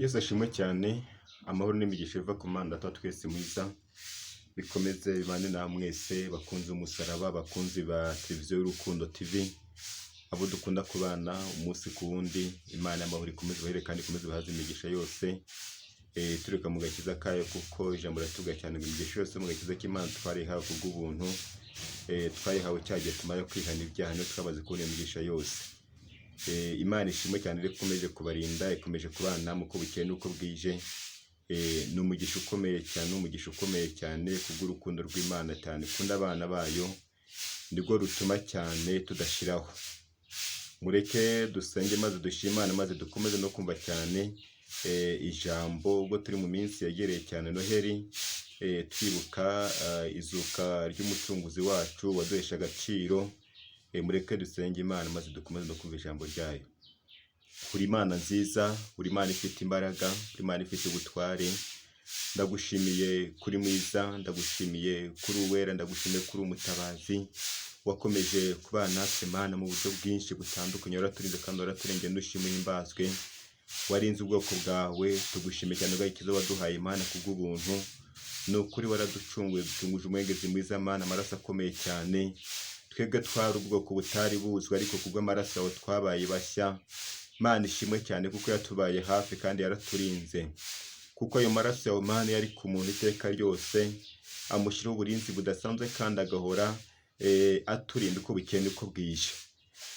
Yesu ashimwe cyane, amahoro n'imigisha biva ku Mana Data wa twese mwiza, bikomeze bibane na mwese bakunzi b'umusaraba, bakunzi ba televiziyo y'Urukundo TV, abo dukunda kubana umunsi ku wundi. Imana y'amahoro ikomeze ibahire kandi ikomeze ibahaze imigisha yose, tureka mu gakiza kayo, kuko ijambo riratubwira cyane ngo imigisha yose mu gakiza k'Imana twarihawe kubw'ubuntu, twayihawe cya gihe tumara kwihana ibyaha, niyo twamaze kubona imigisha yose. Imana ishimwe cyane rero ikomeje kubarinda, ikomeje kubana namwe uko bukeye n'uko bwije. Ni umugisha ukomeye cyane, ni umugisha ukomeye cyane kubw'urukundo rw'Imana cyane ikunda abana bayo, nirwo rutuma cyane tudashiraho. Mureke dusenge maze dushime Imana, maze dukomeze no kumva cyane ijambo ubwo turi mu minsi yegereye cyane Noheli, twibuka izuka ry'Umucunguzi wacu waduhesha agaciro. Mureke dusenge Imana maze dukomeze no kumva ijambo ryayo. Uri Imana nziza, uri Imana ifite imbaraga, uri Imana ifite ubutware. Ndagushimiye kuri mwiza, ndagushimiye kuri uwera, ndagushimiye kuri umutabazi wakomeje kubana natwe Mana mu buryo bwinshi butandukanye, waraturinze kandi waraturengeye, nushimwe uhimbazwe. Warinze ubwoko bwawe, tugushimiye cyane ubw'agakiza waduhaye Mana kubw'ubuntu. Ni ukuri waraducunguye, ducunguje umwengezi mwiza Mana, amaraso akomeye cyane. Twebwe twari ubwoko butari buzwi, ariko kubw'amaraso yawe twabaye bashya. Mana ishimwe cyane kuko yatubaye hafi kandi yaraturinze. Kuko ayo maraso yawe Mana yari ku muntu iteka ryose, amushyiraho uburinzi budasanzwe kandi agahora aturinda uko bukeye n'uko bwije.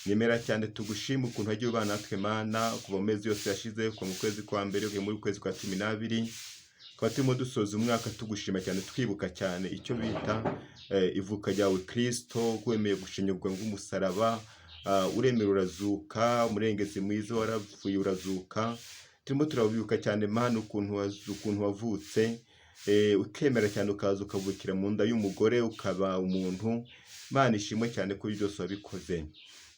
Nemera cyane tugushime ukuntu wagiye ubana natwe Mana kuva mu mezi yose yashize, kuva mu kwezi kwa mbere kugera muri kwezi kwa 12, tukaba turimo dusoza umwaka tugushima cyane, twibuka cyane icyo bita ivuka ryawe Kristo, wemeye gushinyagurwa nk'umusaraba, uremera urazuka, umurengezi mwiza warapfuye urazuka. Turimo turabibuka cyane Mana ukuntu wavutse, ukemera cyane ukaza ukavukira mu nda y'umugore ukaba umuntu. Mana ishimwe cyane ko byose wabikoze.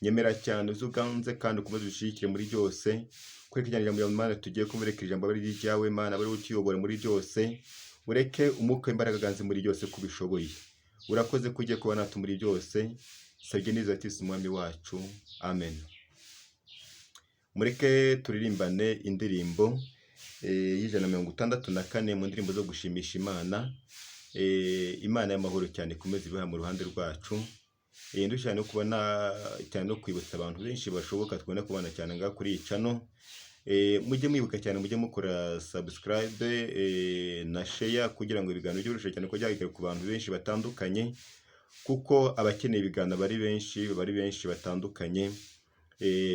Nyemera cyane uze uganze kandi ukomeze udushyigikire muri byose. Kwereka cyane ijambo ryawe Mana tugiye kumureka, ijambo abe ari iryawe Mana, abe ari utuyobora muri byose. Ureke umwuka w'imbaraga aganze muri byose ko ubishoboye. Urakoze ko ugiye kuba natwe muri byose. Sabye neza Yesu umwami wacu. Amen. Mureke turirimbane indirimbo y'164 mu ndirimbo zo gushimisha Imana. Imana y'amahoro cyane ikomeze ibeha mu ruhande rwacu. Ndushaho no kubona cyane no kwibutsa abantu benshi bashoboka tubona kubana cyane ngaha kuri iyi channel. Mujye mwibuka cyane, mujye mukora subscribe na share kugira ngo ibiganiro byoroshye cyane ko byagera ku bantu benshi batandukanye, kuko abakeneye ibiganiro bari benshi batandukanye.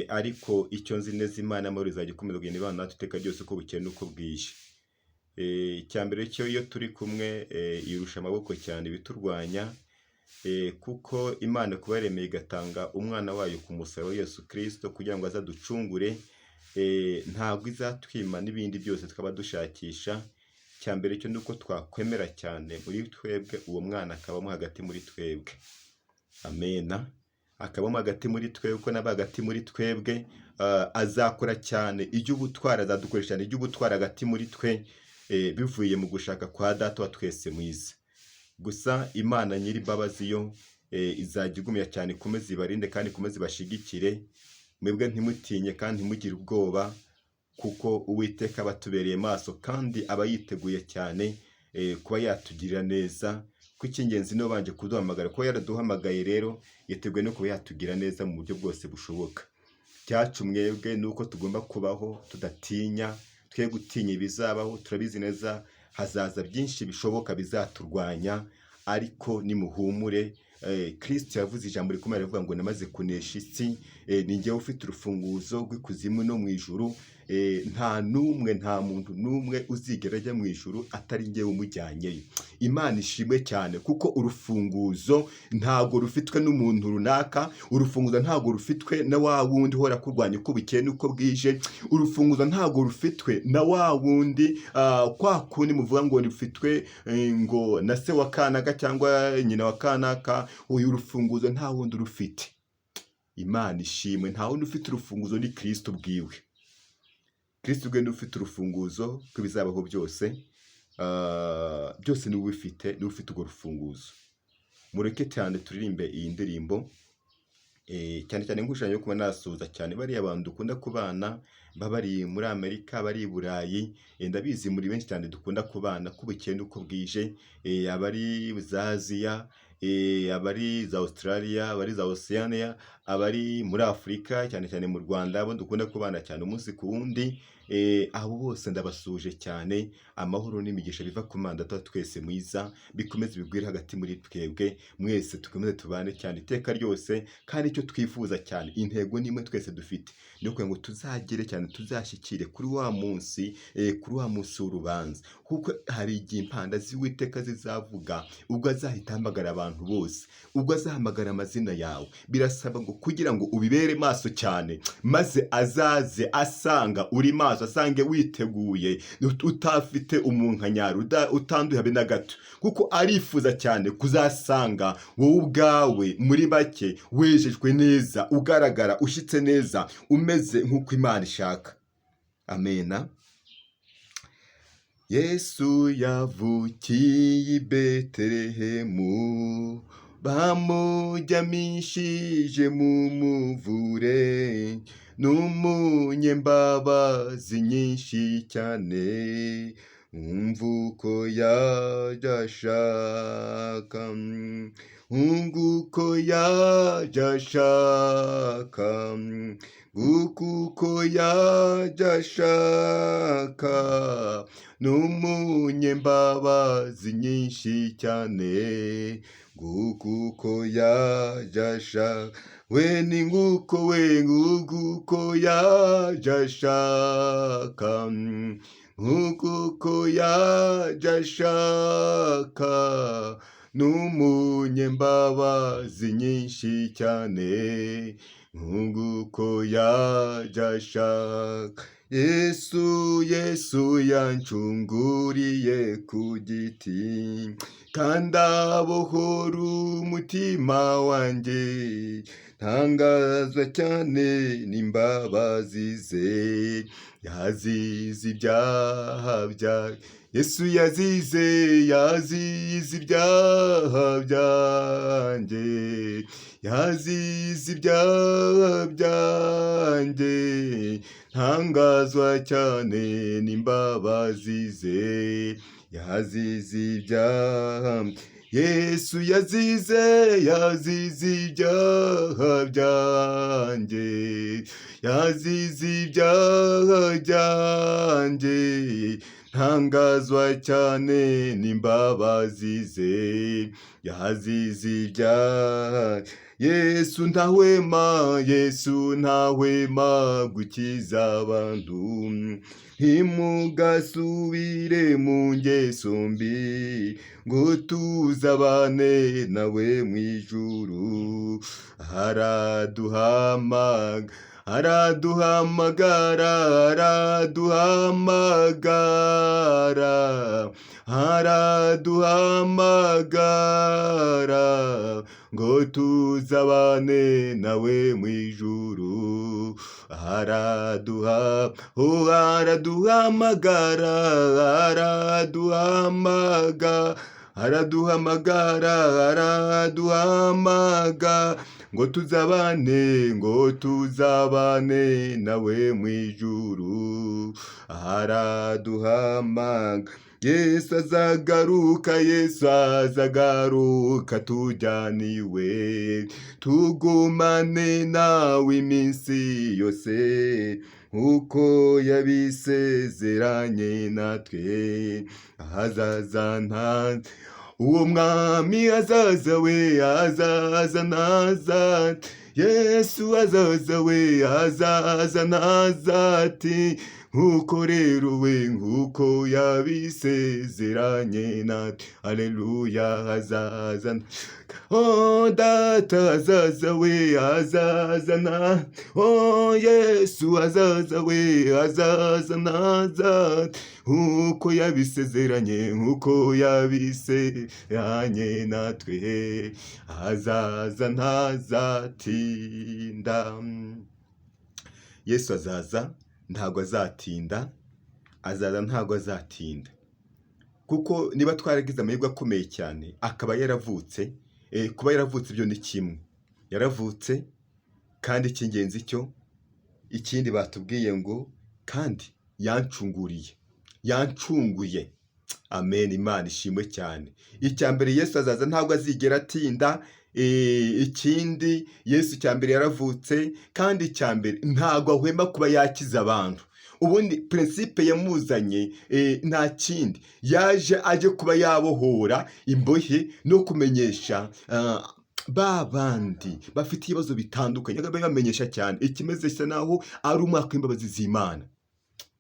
Ariko icyo nzi neza, Imana y'amahoro izajya ikomeza kugenda ibana natwe iteka ryose uko bukeye n'uko bwije. Icya mbere cyo, iyo turi kumwe irusha amaboko cyane ibiturwanya, kuko Imana kuba yaremeye igatanga umwana wayo ku musaraba Yesu Kristo kugira ngo azaducungure, ntabwo izatwima n'ibindi byose twaba dushakisha. Icya mbere cyo ni uko twakwemera cyane muri twebwe uwo mwana akabamo hagati muri twebwe. Amena. Akabamo hagati muri twebwe, kuko naba hagati muri twebwe azakora cyane iby'ubutwari, azadukoresha cyane iby'ubutwari hagati muri twe, bivuye mu gushaka kwa Data wa twese mwiza. Gusa Imana nyir'imbabazi yo izajya igumya cyane ikomeze ibarinde kandi ikomeze ibashigikire. Mwebwe ntimutinye kandi ntimugire ubwoba, kuko Uwiteka aba atubereye maso kandi aba yiteguye cyane kuba yatugirira neza. Ko icy'ingenzi niba babanje kuduhamagara, kuba yaraduhamagaye rero yiteguye no kuba yatugira neza mu buryo bwose bushoboka. Cyacu mwebwe ni uko tugomba kubaho tudatinya, twe gutinya ibizabaho. Turabizi neza hazaza byinshi bishoboka bizaturwanya, ariko nimuhumure. Kristo yavuze ijambo rikomeye, aravuga ngo: "Namaze kunesha isi, ni njyewe ufite urufunguzo rw'ikuzimu no mu ijuru. Nta n'umwe, nta muntu n'umwe uzigera ajya mu ijuru atari njyewe umujyanyeyo." Imana ishimwe cyane, kuko urufunguzo ntabwo rufitwe n'umuntu runaka, urufunguzo ntabwo rufitwe na wa wundi uhora kurwanya uko bukeye n'uko bwije, urufunguzo ntabwo rufitwe na wa wundi kwa kundi muvuga ngo rufitwe ngo na se wa kanaka cyangwa nyina wa kanaka. Uyu rufunguzo nta wundi urufite. Imana ishimwe, nta wundi ufite urufunguzo, ni Kristo ubwiwe. Kristo ubwe niwe ufite urufunguzo rw'ibizabaho byose, byose niwe ubifite, niwe ufite urwo rufunguzo. Mureke cyane turirimbe iyi ndirimbo, cyane cyane nk'ushanya yo kuba nasuhuza cyane bariya bantu dukunda kubana. baba bari muri Amerika, bari i Burayi, ndabizi muri benshi cyane dukunda kubana uko bukeye n'uko bwije, abari za Aziya, abari za Australia, abari za Oceania, abari muri Afurika cyane cyane mu Rwanda, abo dukunda kubana cyane umunsi ku wundi, abo bose ndabasuhuje cyane, amahoro n'imigisha biva ku Mana Data wa twese mwiza, bikomeze bigwire hagati muri twebwe, mwese dukomeze tubane cyane iteka ryose, kandi icyo twifuza cyane, intego ni imwe twese dufite, ni ukugira ngo tuzagere cyane, tuzashyikire kuri wa munsi, kuri wa munsi w'urubanza, kuko hari igihe impanda z'Uwiteka zizavuga, ubwo azahita ahamagara abantu bose, ubwo azahamagara amazina yawe, birasaba ngo kugira ngo ubibere maso cyane, maze azaze asanga uri maso, asange witeguye, utafite umunkanyari, utanduye habe na gato, kuko arifuza cyane kuzasanga wowe ubwawe muri make wejejwe neza, ugaragara, ushyitse neza, umeze nk'uko Imana ishaka. Amena. Yesu yavukiye i Betelehemu, bamuryamishije mu muvure, n'umunyembabazi nyinshi cyane, umva uko yaje ashaka, umva uko yaje ashaka, nguko uko yaje ashaka, n'umunyembabazi nyinshi cyane, nguko uko yaje ashaka, we ni nguko we, nguko uko yaje ashaka, nguko uko yaje ashaka, n'umunyembabazi nyinshi cyane, nguko yaje ashaka. Yesu, Yesu yancunguriye ku giti, kandi abohora umutima wanjye, ntangazwa cyane n'imbabazi ze, yazize ibyaha bya Yesu yazize, yazize ibyaha byanjye, yazize ibyaha byanjye, ntangazwa cyane n'imbabazi ze, yazize ibyaha. Yesu yazize, yazize ibyaha byanjye, yazize ibyaha byanjye, ntangazwa cyane n'imbabazi ze, yazize ibyaha. Yesu ntahwema, Yesu ntahwema gukiza abantu, ntimugasubire mu ngeso mbi, ngo tuzabane nawe mu ijuru. Araduhamagara, araduhamagara, araduhamagara, araduhamagara, ngo tuzabane nawe mu ijuru. Araduha, oh, araduhamagara, araduhamagara, araduhamagara, araduhamagara, ngo tuzabane, ngo tuzabane nawe mu ijuru. Araduhamagara. Yesu azagaruka, Yesu azagaruka tujyaniwe, tugumane nawe iminsi yose, uko yabisezeranye natwe. Ahazaza nta uwo mwami azaza we, azaza naza. Yesu azaza we, azaza ntazati, nkuko rero we, nkuko yabisezeranye natwe. Aleluya, azaza. Oh Data azaza we, azaza na. Oh Yesu azaza we, azaza naza, nkuko yabisezeranye, nkuko yabisezeranye natwe. Azaza ntazatinda. Yesu azaza ntabwo azatinda, azaza ntabwo azatinda, kuko niba twaragize amahirwe akomeye cyane akaba yaravutse, kuba yaravutse ibyo ni kimwe, yaravutse kandi icy'ingenzi cyo ikindi batubwiye ngo Kandi yancunguriye, yancunguye. Amen, Imana ishimwe cyane. Icya mbere, Yesu azaza, ntabwo azigera atinda. Ikindi, Yesu icya mbere yaravutse, kandi icya mbere ntabwo ahwema kuba yakiza abantu. Ubundi principe yamuzanye nta kindi, yaje aje kuba yabohora imbohe no kumenyesha ba bandi bafite ibibazo bitandukanye, bamenyesha cyane ikimeze isa naho ari umwaka w'imbabazi z'Imana.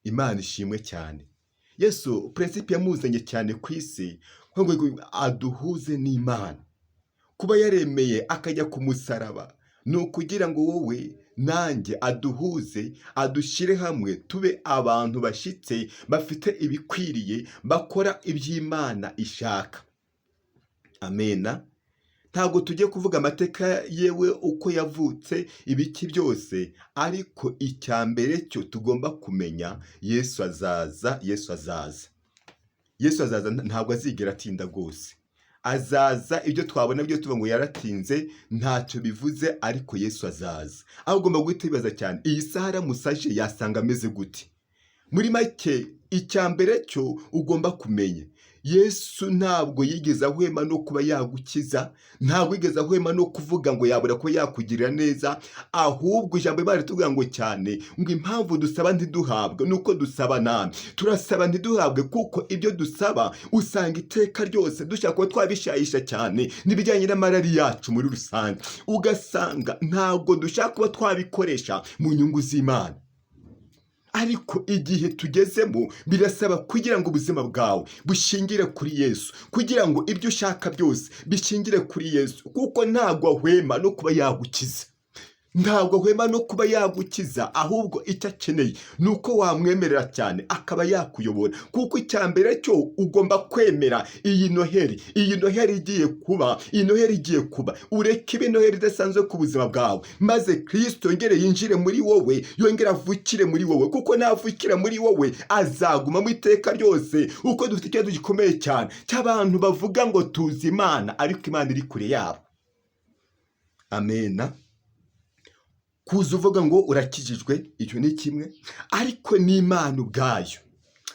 Imana ishimwe cyane. Yesu principe yamuzanye cyane ku isi ngo aduhuze n'Imana. Kuba yaremeye akajya ku musaraba ni ukugira ngo wowe nanjye aduhuze, adushyire hamwe, tube abantu bashyitse, bafite ibikwiriye, bakora iby'Imana ishaka. Amena. Ntabwo tujye kuvuga amateka yewe, uko yavutse, ibiki byose, ariko icya mbere cyo tugomba kumenya, Yesu azaza, Yesu azaza, Yesu azaza, ntabwo azigera atinda rwose. Azaza. Ibyo twabona byo tuvuga ngo yaratinze ntacyo bivuze, ariko Yesu azaza. Aho ugomba guhita wibaza cyane, iyi saha aramutse aje yasanga ameze gute? Muri make, icya mbere cyo ugomba kumenya, Yesu ntabwo yigeze ahwema no kuba yagukiza, ntabwo yigeze ahwema no kuvuga ngo yabura kuba yakugirira neza. Ahubwo ijambo Imana ritubwira ngo cyane ngo impamvu dusaba ntiduhabwe ni uko dusaba nabi. Turasaba ntiduhabwe kuko ibyo dusaba usanga iteka ryose dushaka kuba twabishayisha cyane n'ibijyanye n'amarari yacu muri rusange, ugasanga ntabwo dushaka kuba twabikoresha mu nyungu z'Imana. Ariko igihe tugezemo birasaba kugira ngo ubuzima bwawe bushingire kuri Yesu, kugira ngo ibyo ushaka byose bishingire kuri Yesu, kuko ntabwo ahwema no kuba yagukiza, ntabwo ahwema no kuba yagukiza. Ahubwo icyo akeneye ni uko wamwemerera cyane akaba yakuyobora, kuko icya mbere cyo ugomba kwemera iyi Noheri, iyi Noheri igiye kuba, iyi Noheri igiye kuba. Ureke ibe Noheri idasanzwe ku buzima bwawe, maze Kirisito yongere yinjire muri wowe, yongere avukire muri wowe, kuko navukira muri wowe azagumamo iteka ryose. Uko dufite ikibazo gikomeye cyane cy'abantu bavuga ngo tuzi Imana, ariko Imana iri kure yabo. Amena. Kuza uvuga ngo urakijijwe, icyo ni kimwe, ariko n'Imana ubwayo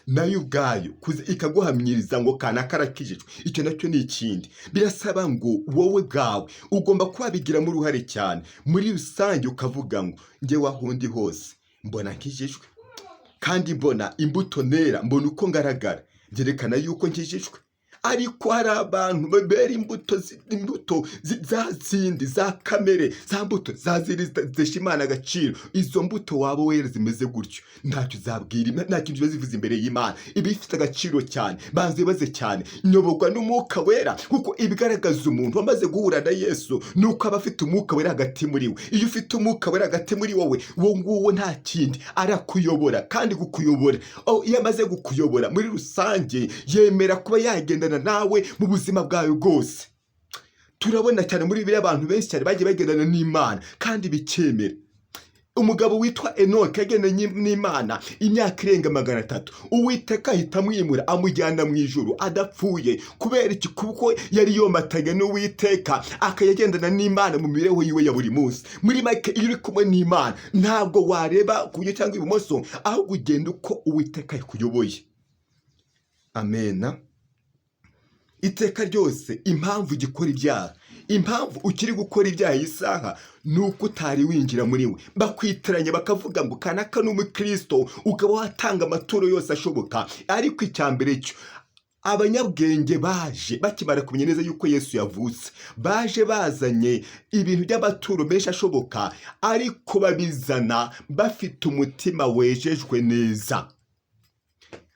nayo ubwayo kuza ikaguhamyiriza ngo kanaka arakijijwe, icyo nacyo ni ikindi. Birasaba ngo wowe bwawe ugomba kuba wabigiramo uruhare cyane muri rusange, ukavuga ngo njyewe aho ndi hose mbona nkijijwe, kandi mbona imbuto nera, mbona uko ngaragara byerekana yuko nkijijwe. Ariko hari abantu bera imbuto imbuto za zindi za kamere, za mbuto za zindi zitesha Imana agaciro. Izo mbuto waba wera zimeze gutyo ntacyo zabwira, nta kintu ziba zivuze imbere y'Imana. Iba ifite agaciro cyane, banza wibaze cyane, nyoborwa n'Umwuka Wera, kuko ibigaragaza umuntu wamaze guhura na Yesu ni uko aba afite Umwuka Wera hagati muri we. Iyo ufite Umwuka Wera hagati muri wowe, uwo nguwo nta kindi, arakuyobora. Kandi kukuyobora, oh, iyo amaze kukuyobora muri rusange yemera kuba yagendana nawe mu buzima bwawe bwose. Turabona cyane muri Bibiliya abantu benshi cyane bagiye bagendana n'Imana kandi bikemera. Umugabo witwa Enoke yagendanye n'Imana imyaka irenga 300, Uwiteka ahita amwimura amujyana mu ijuru adapfuye. Kubera iki? Kuko yari yomatanye n'Uwiteka, akajya agendana n'Imana mu mibereho yiwe ya buri munsi. Muri make, iyo uri kumwe n'Imana ntabwo wareba ku buryo cyangwa ibumoso, ahubwo ugenda uko Uwiteka yakuyoboye. Amena. Iteka ryose impamvu ugikora ibyaha, impamvu ukiri gukora ibyaha iyi saha, ni uko utari winjira muri we. Bakwitiranya bakavuga ngo kanaka ni umukristo, ukaba watanga amaturo yose ashoboka. Ariko icya mbere cyo, abanyabwenge baje bakimara kumenya neza yuko Yesu yavutse, baje bazanye ibintu by'amaturo menshi ashoboka, ariko babizana bafite umutima wejejwe neza.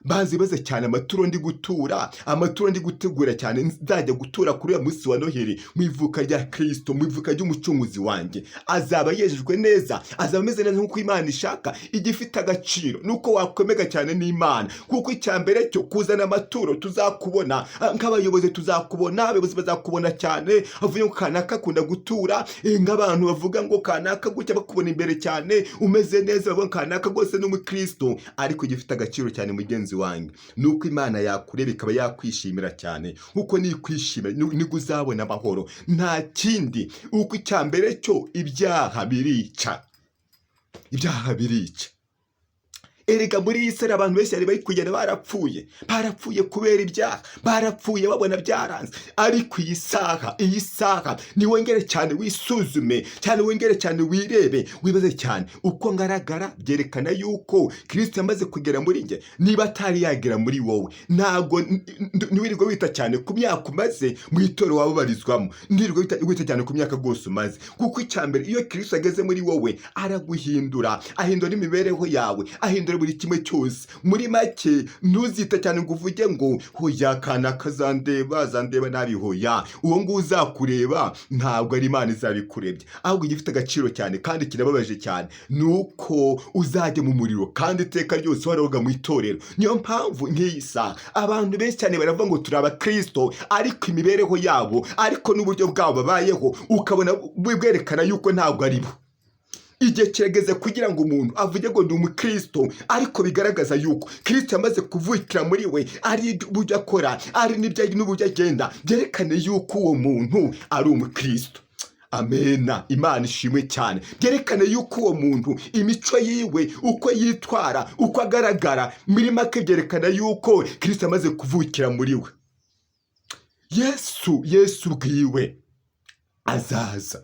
Bazi baze cyane amaturo ndi gutura, amaturo ndi gutegura cyane nzajya gutura kuri uyu munsi wa Noheli, mu ivuka rya Kirisito, mu ivuka ry'Umucunguzi wanjye, azaba yejejwe neza, azaba ameze neza nk'uko Imana ishaka. Igifite agaciro ni uko wakwemega cyane n'Imana, kuko icya mbere cyo kuzana amaturo tuzakubona nk'abayobozi, tuzakubona, abayobozi bazakubona cyane, avuye ngo kanaka akunda gutura, nk'abantu bavuga ngo kanaka gutya, bakubona imbere cyane umeze neza, bavuga ngo kanaka rwose ni umukristo. Ariko igifite agaciro cyane, mugenzi wanjye, ni uko Imana yakureba ikaba yakwishimira cyane, kuko nikwishimira nibwo uzabona amahoro, nta kindi. Uko icya mbere cyo ibyaha birica, ibyaha birica. Erega muri iyi si hari abantu benshi bari kugenda barapfuye, barapfuye kubera ibyaha, barapfuye babona byaranze. Ariko iyi saha, iyi saha niwongere cyane wisuzume cyane, wongere cyane wirebe, wibaze cyane uko ngaragara byerekana yuko Kirisito yamaze kugera muri njye. Niba atari yagera muri wowe, ntabwo ntiwirirwe wita cyane ku myaka umaze mu itorero waba ubarizwamo, ntiwirirwe wita cyane ku myaka rwose umaze, kuko icya mbere, iyo Kirisito ageze muri wowe araguhindura, ahindura imibereho yawe, ahindura buri kimwe cyose. Muri make, ntuzite cyane ngo uvuge ngo hoya, kana kazandeba, azandeba nabi. Hoya, uwo nguwo uzakureba ntabwo ari Imana izabikurebye. Ahubwo igifite agaciro cyane kandi kinababaje cyane ni uko uzajya mu muriro kandi iteka ryose waroga mu itorero. Niyo mpamvu nk'iyi saha abantu benshi cyane baravuga ngo turi abakristo, ariko imibereho yabo, ariko n'uburyo bwabo babayeho, ukabona bwerekana yuko ntabwo ari bo. Igihe kirageze kugira ngo umuntu avuge ngo ndi umukristo, ariko bigaragaza yuko Kristo yamaze kuvukira muri we, ari uburyo akora, ari n'ibyo n'uburyo agenda, byerekane yuko uwo muntu ari umukristo. Amena, Imana ishimwe cyane. Byerekane yuko uwo muntu imico yiwe, uko yitwara, uko agaragara, muri make byerekana yuko Kristo yamaze kuvukira muri we. Yesu, Yesu ubwiwe azaza,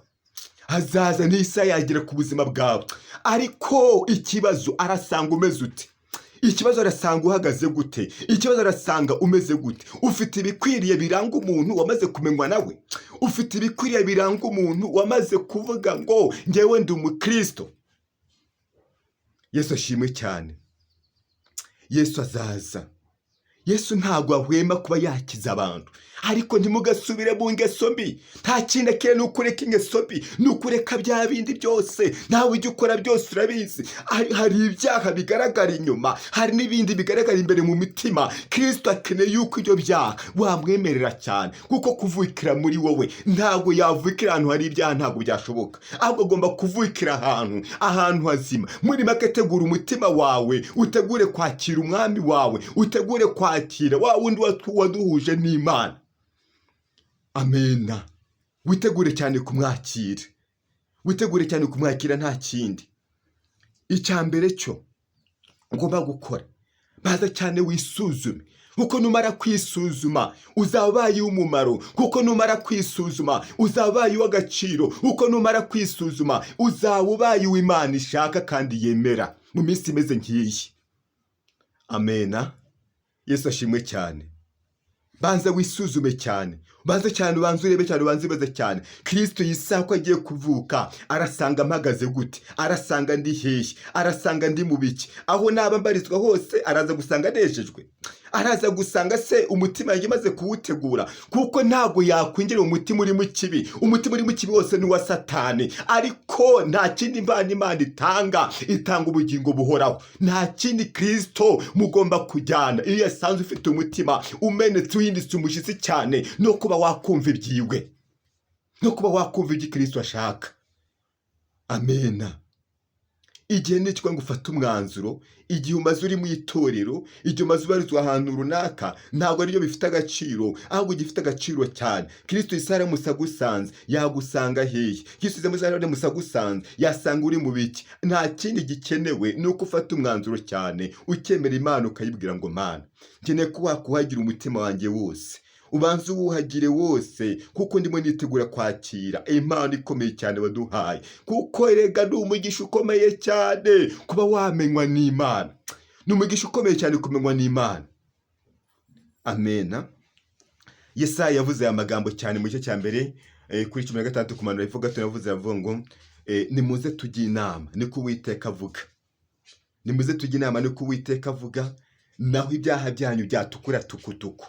azaza n'isaha yagera ku buzima bwawe. Ariko ikibazo, arasanga umeze ute? Ikibazo, arasanga uhagaze gute? Ikibazo, arasanga umeze gute? Ufite ibikwiriye biranga umuntu wamaze kumenywa nawe? Ufite ibikwiriye biranga umuntu wamaze kuvuga ngo ngewe ndi umukristo? Yesu ashimwe cyane. Yesu azaza. Yesu ntabwo ahwema kuba yakiza abantu, ariko ntimugasubire mu ngeso mbi. Nta kindi akeneye, ni ukureka ingeso mbi, ni ukureka bya bindi byose nawe ujya ukora byose urabizi. Hari ibyaha bigaragara inyuma, hari n'ibindi bigaragara imbere mu mitima. Kirisito akeneye yuko ibyo byaha wamwemerera cyane, kuko kuvukira muri wowe, ntabwo yavukira ahantu hari ibyaha, ntabwo byashoboka. Ahubwo agomba kuvukira ahantu hazima. Muri make, tegura umutima wawe, utegure kwakira umwami wawe, utegure kwakira wa wundi waduhuje n'Imana. Amena. Witegure cyane kumwakira, witegure cyane kumwakira. Nta kindi, icya mbere cyo ugomba gukora, baza cyane wisuzume, kuko numara kwisuzuma uzaba ubaye uw'umumaro, kuko numara kwisuzuma uzaba ubaye uw'agaciro, kuko numara kwisuzuma uzaba ubaye uw'Imana ishaka kandi yemera mu minsi imeze nk'iyi. Amena, Yesu ashimwe cyane. Banza wisuzume cyane, banza cyane, ubanze urebe cyane, ubanze ubaze cyane: Kirisito yisaha ko agiye kuvuka, arasanga mpagaze gute? Arasanga ndi hehe? Arasanga ndi mu biki? Aho naba mbarizwa hose, araza gusanga nejejwe? Araza gusanga se umutima yanjye imaze kuwutegura? Kuko ntabwo yakwinjira mu mutima urimo ikibi. Umutima urimo ikibi wose ni uwa Satani. Ariko nta kindi Imana itanga, itanga ubugingo buhoraho. Nta kindi Kirisito mugomba kujyana iyo yasanze ufite umutima umenetse, uhindutse umushyitsi cyane no kuba wakumva ibyiwe, no kuba wakumva ibyo Kirisito ashaka. Amena. Igihe ni ngo ufate umwanzuro. Igihe umaze uri mu itorero, igihe umaze ubarizwa ahantu runaka, ntabwo aribyo bifite agaciro. Ahubwo igifite agaciro cyane, Kirisito isaha aramutse agusanze, yagusanga hehe? Kirisito isaha aramutse agusanze, yasanga uri mu biki? Nta kindi gikenewe, ni uko ufata umwanzuro cyane, ukemera Imana, ukayibwira ngo Mana, nkeneye ko wakuhagira umutima wanjye wose, ubanze uwuhagire wose, kuko ndimo nitegura kwakira impano ikomeye cyane waduhaye. Kuko erega ni umugisha ukomeye cyane kuba wamenywa n'Imana, ni umugisha ukomeye cyane kumenywa n'Imana. Amena. Yesaya yavuze aya magambo cyane mu gice cya mbere, kuri 16 kumanura hepfo gato. Yavuze, avuga ngo nimuze tujye inama, niko Uwiteka avuga. Nimuze tujye inama, niko Uwiteka avuga. Naho ibyaha byanyu byatukura tukutuku,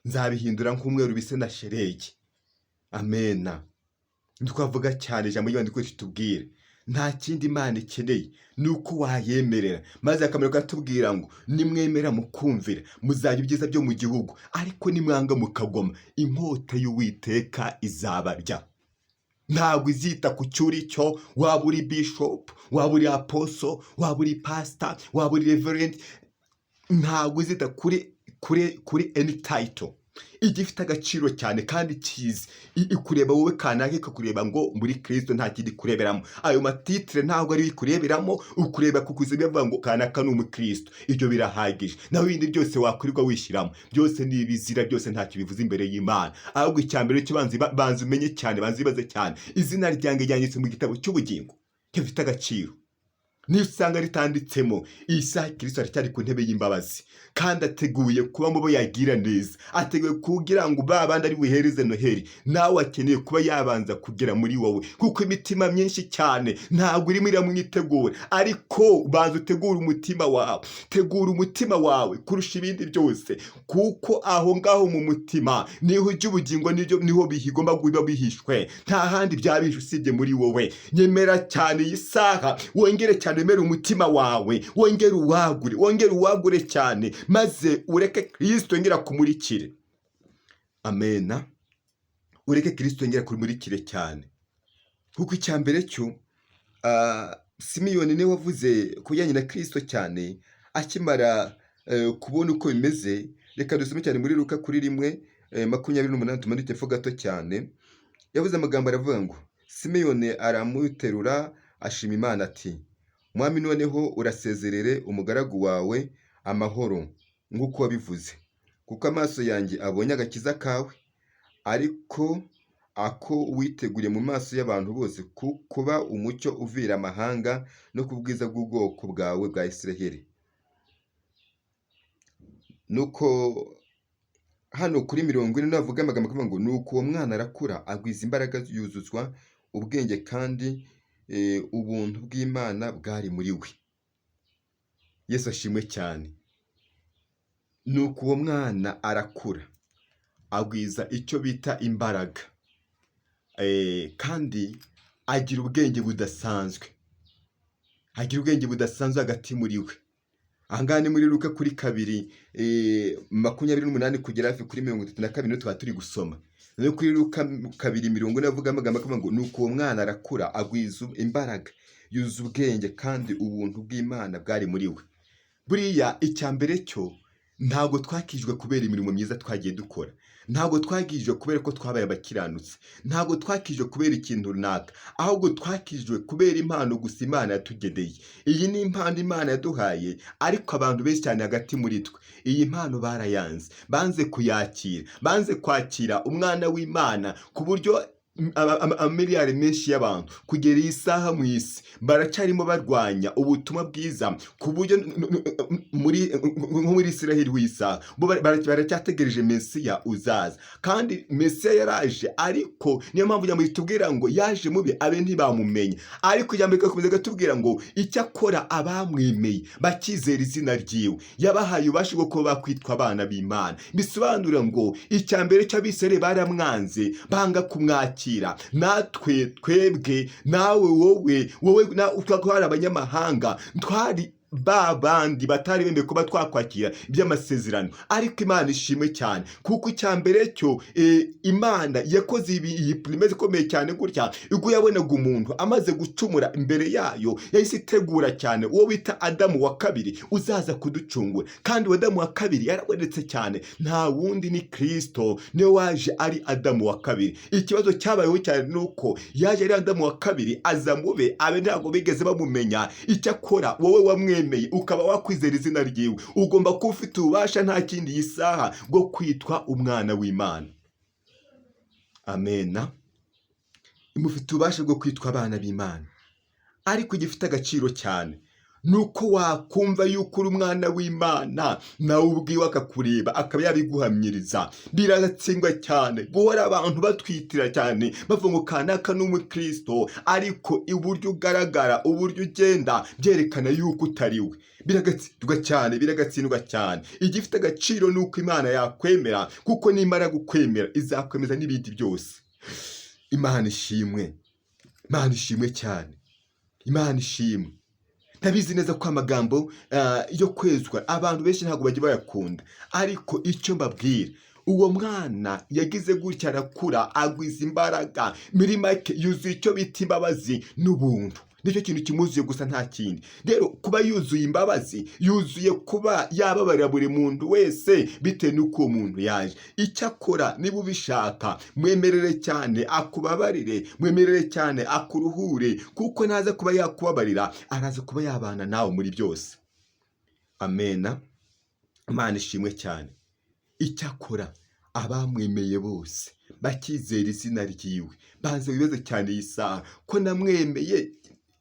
nzabihindura nk'umweru bise na sheregi. Amena. Twavuga cyane ijambo ry'Imana riko ritubwira, nta kindi Imana ikeneye, ni uko wayemerera. Maze akamaro katubwira ngo nimwemera mukumvira, muzajya ibyiza byo mu gihugu, ariko nimwanga mukagoma, inkota y'Uwiteka izabarya. Ntabwo izita ku cyo uri cyo, waba uri bishop, waba uri apostle, waba uri pastor, waba uri reverend, ntabwo izita kuri any title. Igifite agaciro cyane kandi cyiza, ikureba wowe kanaka, ikakureba ngo muri Kirisito, nta kindi kureberamo. Ayo ma titre ntabwo ari ikureberamo, ukureba kukuza bivuga ngo kanaka ni umukristo, ibyo birahagije. Naho ibindi byose wakwirirwa wishyiramo byose ni ibizira, byose ntacyo bivuze imbere y'Imana. Ahubwo icya mbere cyo banza umenye cyane, banza wibaze cyane: izina ryanjye ryanditse mu gitabo cy'ubugingo? Gifite agaciro. Niyo usanga ritanditsemo, iyi saha Kirisito aracyari ku ntebe y'imbabazi kandi ateguye kuba mu bo yagira neza, ateguye kugira ngo ba bandi ari buhereze Noheli. Nawe akeneye kuba yabanza kugera muri wowe, kuko imitima myinshi cyane ntabwo irimo iramwitegura. Ariko banza utegure umutima wawe, tegura umutima wawe kurusha ibindi byose, kuko aho ngaho mu mutima niho ujya ubugingo, nibyo niho bigomba kuba bihishwe. Nta handi byaba bihishe usibye muri wowe. Nyemera cyane iyi saha, wongere cyane wemere umutima wawe, wongere uwagure, wongere uwagure cyane, maze ureke Kirisito yongera akumurikire. Amena. Ureke Kirisito yongera akumurikire cyane, kuko icya mbere cyo Simiyoni niwe wavuze ku bijyanye na Kirisito cyane akimara kubona uko bimeze. Reka dusome cyane muri Luka kuri 1:28, tumanuke hepfo gato cyane. Yavuze amagambo aravuga ngo: "Simiyoni aramuterura, ashima Imana ati: 'Mwami, noneho urasezerere umugaragu wawe amahoro nk'uko wabivuze, kuko amaso yanjye abonye agakiza kawe, ariko ako witeguriye mu maso y'abantu bose, kuba umucyo uvira amahanga no ku bwiza bw'ubwoko bwawe bwa Isiraheli.'" Nuko hano kuri 40 navuga amagambo akavuga ngo: "Nuko uwo mwana arakura, agwiza imbaraga, yuzuzwa ubwenge, kandi ubuntu bw'Imana bwari muri we." Yesu ashimwe cyane. Nuko uwo mwana arakura, agwiza icyo bita imbaraga, kandi agira ubwenge budasanzwe, agira ubwenge budasanzwe hagati muri we. Aha ngaha ni muri Luka kuri 2:28 kugera hafi kuri 32, niho twaba turi gusoma. No kuri Luka 2:40 avuga amagambo akavuga ngo: "Nuko uwo mwana arakura, agwiza imbaraga, yuzuza ubwenge, kandi ubuntu bw'Imana bwari muri we." Buriya icya mbere cyo, ntabwo twakijwe kubera imirimo myiza twagiye dukora, ntabwo twakijwe kubera ko twabaye abakiranutsi, ntabwo twakijwe kubera ikintu runaka, ahubwo twakijwe kubera impano gusa Imana yatugeneye. Iyi ni impano Imana yaduhaye, ariko abantu benshi cyane hagati muri twe iyi mpano barayanze, banze kuyakira, banze kwakira umwana w'Imana, ku buryo amamiliyari menshi y'abantu kugera iyi saha mu isi baracyarimo barwanya ubutumwa bwiza, ku buryo muri nko muri Israheli w'isaha bo baracyategereje Mesiya uzaza. Kandi Mesiya yaraje, ariko niyo mpamvu ijambo ritubwira ngo yaje mubi, abe ntibamumenya. Ariko ijambo rigakomeza rigatubwira ngo icyakora abamwemeye bakizera izina ryiwe, yabahaye ububasha bwo kuba bakwitwa abana b'Imana. Bisobanura ngo icya mbere cy'Abisirayeli baramwanze, banga kumwakira. Natwe twebwe, nawe, wowe twari abanyamahanga, twari ba bandi batari bemeye kuba twakwakira iby'amasezerano. Ariko Imana ishimwe cyane, kuko icya mbere cyo Imana yakoze iyi promesse ikomeye cyane gutya. Ubwo yabonaga umuntu amaze gucumura imbere yayo, yahise itegura cyane uwo bita Adamu wa kabiri uzaza kuducungura. Kandi uwo Adamu wa kabiri yarabonetse cyane, nta wundi ni Kirisito, niwe waje ari Adamu wa kabiri. Ikibazo cyabayeho cyane ni uko yaje ari Adamu wa kabiri, aza mube abe ntabwo bigeze bamumenya. Icyakora wowe wamwemeye ukaba wakwizera izina ryiwe, ugomba kuba ufite ububasha, nta kindi iyi saha, bwo kwitwa umwana w'Imana. Amena. Mufite ububasha bwo kwitwa abana b'Imana. Ariko igifite agaciro cyane ni uko wakumva yuko uri umwana w'Imana, nawe ubwiwe akakureba akaba yabiguhamyiriza. Biragatsindwa cyane guhora abantu batwitira cyane bavuga ngo kanaka ni umukristo, ariko uburyo ugaragara, uburyo ugenda, byerekana yuko utari we. Biragatsindwa cyane, biragatsindwa cyane. Igifite agaciro ni uko Imana yakwemera, kuko nimara gukwemera izakwemeza n'ibindi byose. Imana ishimwe, Imana ishimwe cyane, Imana ishimwe. Ndabizi neza ko amagambo yo kwezwa abantu benshi ntabwo bajya bayakunda, ariko icyo mbabwira, uwo mwana yagize gutya arakura, agwiza imbaraga, muri make yuzuye icyo bita imbabazi n'ubuntu. Reka mbivuge gutyo. Imana ishimwe cyane. Nicyo kintu kimuzuye gusa, nta kindi. Rero kuba yuzuye imbabazi, yuzuye kuba yababarira buri muntu wese bitewe n'uko uwo muntu yaje. Icyakora niba ubishaka, mwemerere cyane akubabarire, mwemerere cyane akuruhure, kuko naza kuba yakubabarira, araza kuba yabana nawe muri byose. Amena, Imana ishimwe cyane. Icyakora abamwemeye bose bakizera izina ryiwe. Banza wibaze cyane iyi saha: ko namwemeye,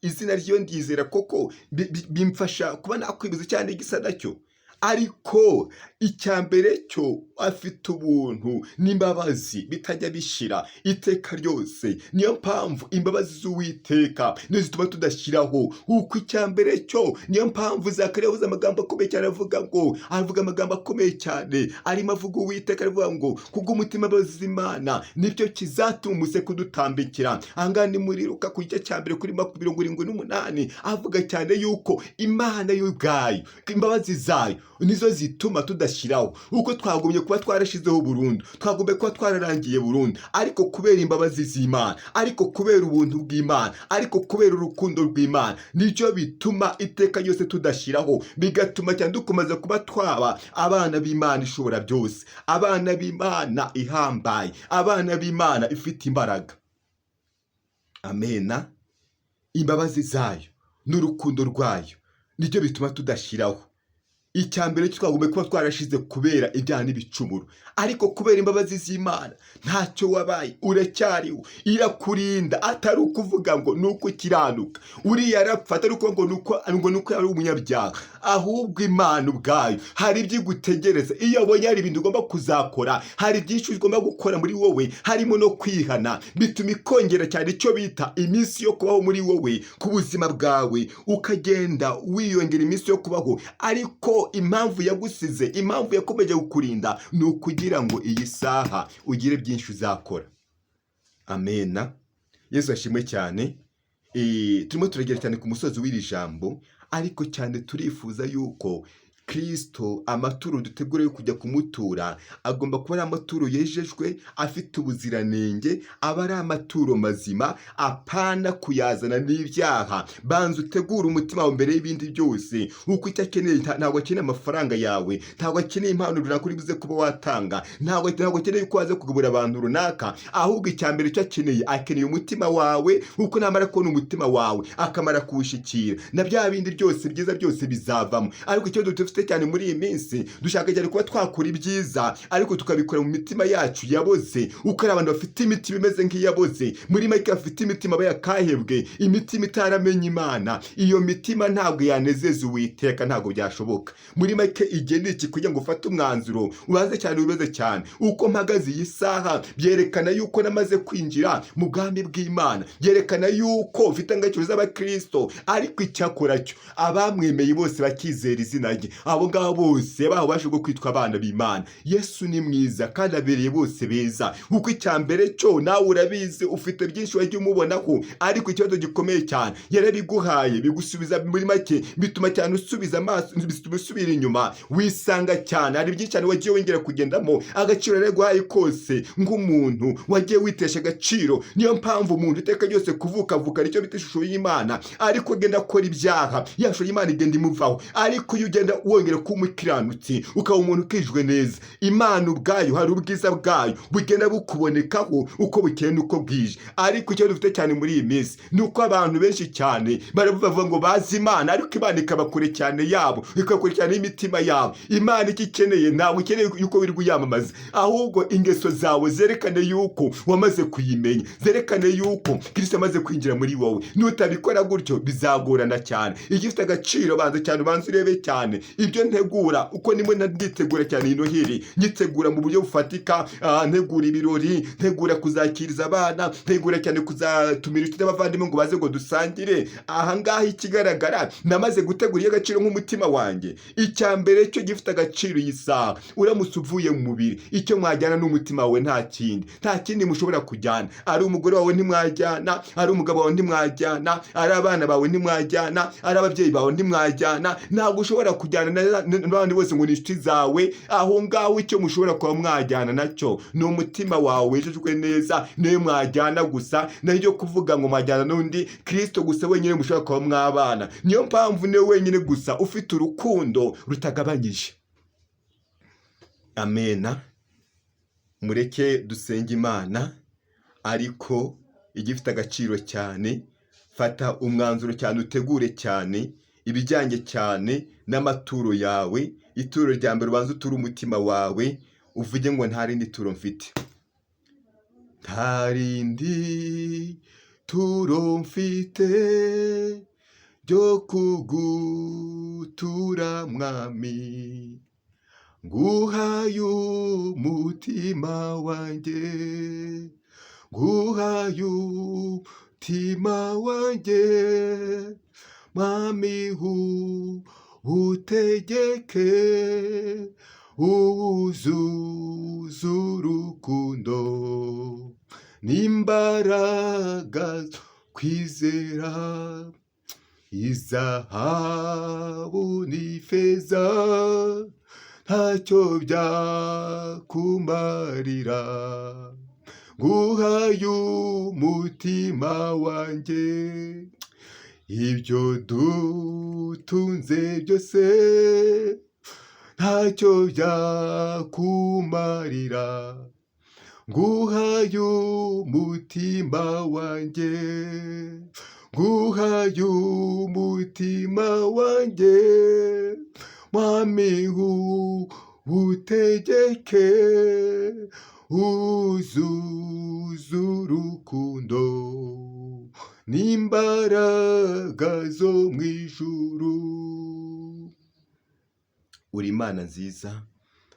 izina ryiwe ndizera koko bimfasha kuba nakwibuza cyane igisa nacyo? Ariko icya mbere cyo, afite ubuntu n'imbabazi bitajya bishira iteka ryose. Niyo mpamvu imbabazi z'Uwiteka nizo zituma tudashyiraho. Kuko icya mbere cyo, niyo mpamvu Zakariya yavuze amagambo akomeye cyane, avuga ngo, avuga amagambo akomeye cyane arimo avuga Uwiteka, aravuga ngo kubw'umutima imbabazi z'Imana nibyo kizatuma umuseke udutambikira. Ahangaha ni muri Luka ku gice cya mbere kuri 78, avuga cyane yuko Imana yo ubwayo, imbabazi zayo nizo zituma tudashyiraho. Uko twagumye kuba twarashizeho burundu, twagomba kuba twararangiye burundu, ariko kubera imbabazi z'Imana, ariko kubera ubuntu bw'Imana, ariko kubera urukundo rw'Imana, nicyo bituma iteka ryose tudashyiraho, bigatuma cyane dukomeza kuba twaba abana b'Imana ishobora byose, abana b'Imana ihambaye, abana b'Imana ifite imbaraga. Amena. Imbabazi zayo n'urukundo rwayo nicyo bituma tudashyiraho. Icya mbere cyo, twagomba kuba twarashize kubera ibyaha n'ibicumuro, ariko kubera imbabazi z'Imana ntacyo wabaye, uracyariho, irakurinda. Atari ukuvuga ngo ni uko ukiranuka. Uriya arapfa atari ukuvuga ngo ni uko yari umunyabyaha, ahubwo Imana ubwayo hari ibyo igutegereza. Iyo abonye hari ibintu ugomba kuzakora, hari byinshi ugomba gukora muri wowe, harimo no kwihana, bituma ikongera cyane icyo bita iminsi yo kubaho muri wowe, ku buzima bwawe, ukagenda wiyongera iminsi yo kubaho. Ariko impamvu yagusize, impamvu yakomeje kukurinda, ni ukugira ngo iyi saha ugire byinshi uzakora. Amena, Yesu ashimwe cyane. Turimo turagera cyane ku musozi w'iri jambo, ariko cyane turifuza yuko Kirisito, amaturo dutegura yo kujya kumutura, agomba kuba ari amaturo yejejwe, afite ubuziranenge, aba ari amaturo mazima, apana kuyazana n'ibyaha. Banza utegure umutima wawe mbere y'ibindi byose, kuko icyo akeneye, ntabwo akeneye amafaranga yawe, ntabwo akeneye impano runaka uri buze kuba watanga, ntabwo akeneye ko waza kugaburira abantu runaka. Ahubwo icya mbere icyo akeneye, akeneye umutima wawe, kuko namara kubona umutima wawe, akamara kuwushyikira, na bya bindi byose byiza byose bizavamo. Ariko ikibazo dufite cyane muri iyi minsi, dushaka cyane kuba twakora ibyiza, ariko tukabikora mu mitima yacu yaboze, uko ari abantu bafite imitima imeze nk'iyaboze, muri make bafite imitima yakahebwe, imitima itaramenya Imana. Iyo mitima ntabwo yanezeza Uwiteka, ntabwo byashoboka. Muri make, igihe ni iki kugira ngo ufate umwanzuro, ubanze cyane wibaze cyane: uko mpagaze iyi saha byerekana yuko namaze kwinjira mu bwami bw'Imana, byerekana yuko mfite indangagaciro z'abakristo? Ariko icyakora cyo, abamwemeye bose bakizera izina rye, abo ngabo bose bahawe ububasha bwo kwitwa abana b'Imana. Yesu ni mwiza kandi abereye bose beza, kuko icya mbere cyo nawe urabizi, ufite byinshi wagiye umubonaho. Ariko ikibazo gikomeye cyane, yarabiguhaye bigusubiza, muri make bituma cyane usubiza amaso, bituma usubira inyuma, wisanga cyane hari byinshi cyane wagiye wongera kugendamo. Agaciro yaraguhaye kose nk'umuntu wagiye witesha agaciro. Niyo mpamvu umuntu iteka ryose kuvuka avuka nicyo bita ishusho y'Imana, ariko agenda akora ibyaha, ya shusho y'Imana igenda imuvaho. Ariko iyo ugenda wongera kuba umukiranutsi, ukaba umuntu ukijwe neza, Imana ubwayo hari ubwiza bwayo bugenda bukubonekaho uko bukeye n'uko bwije. Ariko icyo dufite cyane muri iyi minsi ni uko abantu benshi cyane baravuga ngo bazi Imana, ariko Imana ikaba kure cyane yabo, ikaba kure cyane y'imitima yabo. Imana icyo ikeneye, ntabwo ikeneye yuko wirirwa uyamamaza, ahubwo ingeso zawe zerekane yuko wamaze kuyimenya, zerekane yuko Kirisito amaze kwinjira muri wowe. Nutabikora gutyo bizagorana cyane. Igifite agaciro, banza cyane ubanza urebe cyane ibyo ntegura, uko nimwe nditegura cyane iyi Noheli, nyitegura mu buryo bufatika, ntegura ibirori, ntegura kuzakiriza abana, ntegura cyane kuzatumira inshuti n'abavandimwe ngo baze ngo dusangire. Ahangaha ikigaragara, namaze gutegura iby'agaciro nk'umutima wanjye. Icya mbere cyo gifite agaciro iyi saha, uramutse uvuye mu mubiri, icyo mwajyana n'umutima wawe, nta kindi, nta kindi mushobora kujyana. Ari umugore wawe ntimwajyana, ari umugabo wawe ntimwajyana, ari abana bawe ntimwajyana, ari ababyeyi bawe ntimwajyana. Ntabwo ushobora kujyana. kujyana n'abandi bose ngo ni inshuti zawe. Aho ngaho icyo mushobora kuba mwajyana nacyo ni umutima wawe wejejwe neza, niyo mwajyana gusa. Nayo kuvuga ngo mwajyana n'undi, Kirisito gusa wenyine mushobora kuba mwabana. Niyo mpamvu niwe wenyine gusa ufite urukundo rutagabanyije. Amena. Mureke dusenge Imana, ariko igifite agaciro cyane, fata umwanzuro cyane, utegure cyane ibijyanye cyane n'amaturo yawe. Ituro rya mbere, ubanza uture umutima wawe, uvuge ngo: "Nta rindi turo mfite, nta rindi turo mfite ryo kugutura, Mwami, nguhaye umutima wanjye, nguhaye umutima wanjye, Mwami, utegeke, uwuzuze urukundo n'imbaraga zo kwizera. Izahabu n'ifeza ntacyo byakumarira, nguhaye umutima wanjye. Ibyo dutunze byose ntacyo byakumarira, nguhaye umutima wanjye, nguhaye umutima wanjye, Mwami, utegeke, uzuze urukundo n'imbaraga zo mu ijuru." Uri Imana nziza,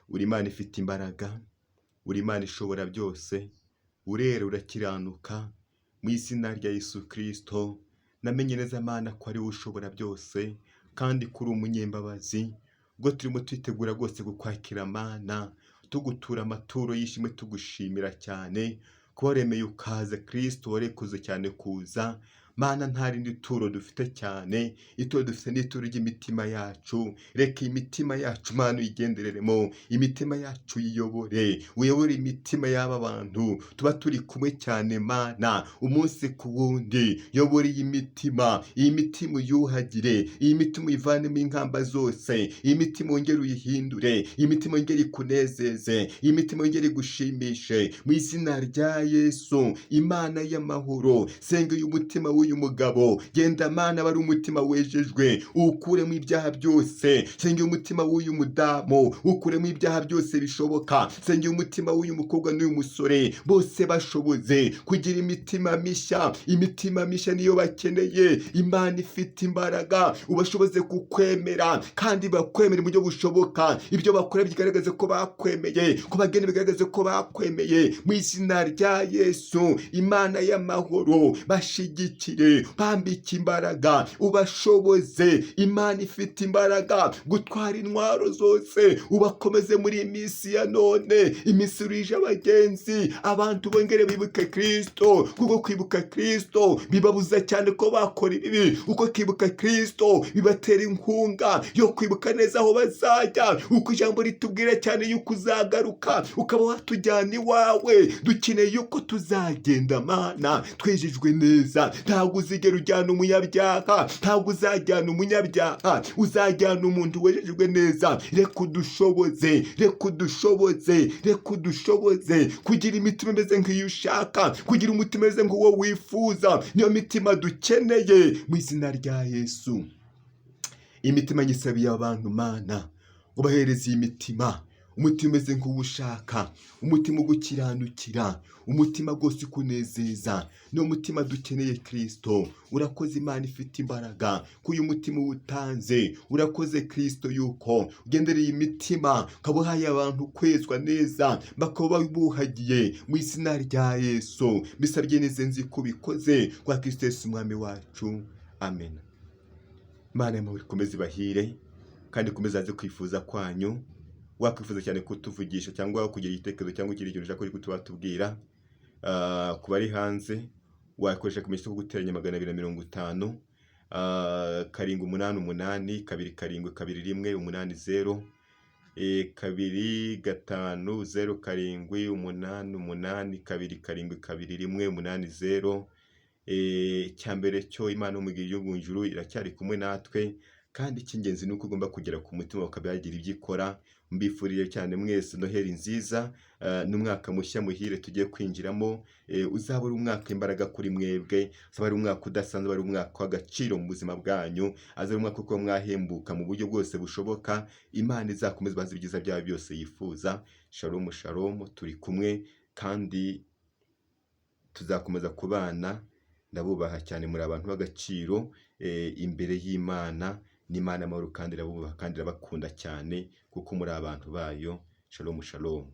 uri Imana ifite imbaraga, uri Imana ishobora byose, urera, urakiranuka. Mu izina rya Yesu Kirisito, namenye neza, Mana, ko ari wowe ushobora byose kandi ko uri umunyembabazi. Ubwo turimo twitegura rwose kukwakira, Mana, tugutura amaturo y'ishimwe, tugushimira cyane kuba waremeye ukaza. Kirisito, warekuze cyane kuza. Mana, nta rindi turo dufite cyane, ituro dufite ni ituro ry'imitima yacu. Reka imitima yacu, Mana, uyigendereremo, imitima yacu uyiyobore, uyobore imitima y'aba bantu tuba turi kumwe cyane, Mana, umunsi ku wundi. Yobora iyi mitima, iyi mitima uyuhagire, iyi mitima uyivanemo inkamba zose, iyi mitima wongere uyihindure, iyi mitima wongere ikunezeze, iyi mitima wongere igushimishe, mu izina rya Yesu. Imana y'amahoro, senga uyu mutima w'uyu mugabo, genda, Mana, aba ari umutima wejejwe, uwukuremo ibyaha byose. Senga umutima w'uyu mudamu, ukuremo ibyaha byose bishoboka. Senga umutima w'uyu mukobwa n'uyu musore, bose bashoboze kugira imitima mishya. Imitima mishya niyo bakeneye. Imana ifite imbaraga, ubashoboze kukwemera kandi bakwemere mu buryo bushoboka. Ibyo bakora bigaragaze ko bakwemeye, ko bagenda bigaragaze ko bakwemeye, mu izina rya Yesu. Imana y'amahoro, bashigikire, bambike imbaraga, ubashoboze, Imana ifite imbaraga, gutwara intwaro zose. Ubakomeze muri iyi minsi ya none, iminsi urije abagenzi. Abantu bongere bibuke Kirisito, kuko kwibuka Kirisito bibabuza cyane ko bakora ibibi, uko kwibuka Kirisito bibatera inkunga yo kwibuka neza aho bazajya, uko ijambo ritubwira cyane yuko uzagaruka ukaba watujyana iwawe. Dukeneye yuko tuzagenda, Mana, twejejwe neza. Ntabwo uzigera ujyana umunyabyaha, ntabwo uzajyana umunyabyaha, uzajyana umuntu wejejwe neza. Reka udushoboze, reka udushoboze, reka udushoboze kugira imitima imeze nk'iyo ushaka, kugira umutima umeze nk'uwo wifuza. Niyo mitima dukeneye, mu izina rya Yesu. Imitima nyisabiye abantu, Mana, ubahereze iyi mitima, umutima umeze nk'uwo ushaka, umutima ugukiranukira, umutima rwose ukunezeza. Niwo mutima dukeneye, Kirisito. Urakoze, Imana ifite imbaraga, ko uyu mutima uwutanze. Urakoze, Kirisito, yuko ugendereye imitima, ukaba uhaye abantu kwezwa neza, bakaba buhagiye, mu izina rya Yesu. Mbisabye neza nzi ko ubikoze, kwa Kirisito Yesu umwami wacu, amen. Imana y'amahoro ikomeze ibahire kandi ikomeze aze kwifuza kwanyu. Wakwifuza cyane kutuvugisha cyangwa kugira igitekerezo cyangwa ikindi kintu ushaka ko watubwira, ku bari hanze wakoresha akamenyetso ko guteranya 250. 788 27 21 80, 25 07 88 27 21 80. Icya mbere cyo, Imana yo mu ijuru iracyari kumwe natwe, kandi icy'ingenzi ni uko ugomba kugera ku mutima ukaba yagira ibyo ikora. Mbifurije cyane mwese Noheli nziza n'umwaka mushya muhire tugiye kwinjiramo. Uzaba ari umwaka imbaraga kuri mwebwe, uzaba ari umwaka udasanzwe, ari umwaka w'agaciro mu buzima bwanyu, azabe umwaka wo kuba mwahembuka mu buryo bwose bushoboka. Imana izakomeza ibaze ibyiza byayo byose yifuza. Shalom shalom, turi kumwe kandi tuzakomeza kubana. Ndabubaha cyane, muri abantu b'agaciro imbere y'Imana, n'Imana amahoro, kandi irabubaha kandi irabakunda cyane kuko muri abantu bayo. Shalom shalom.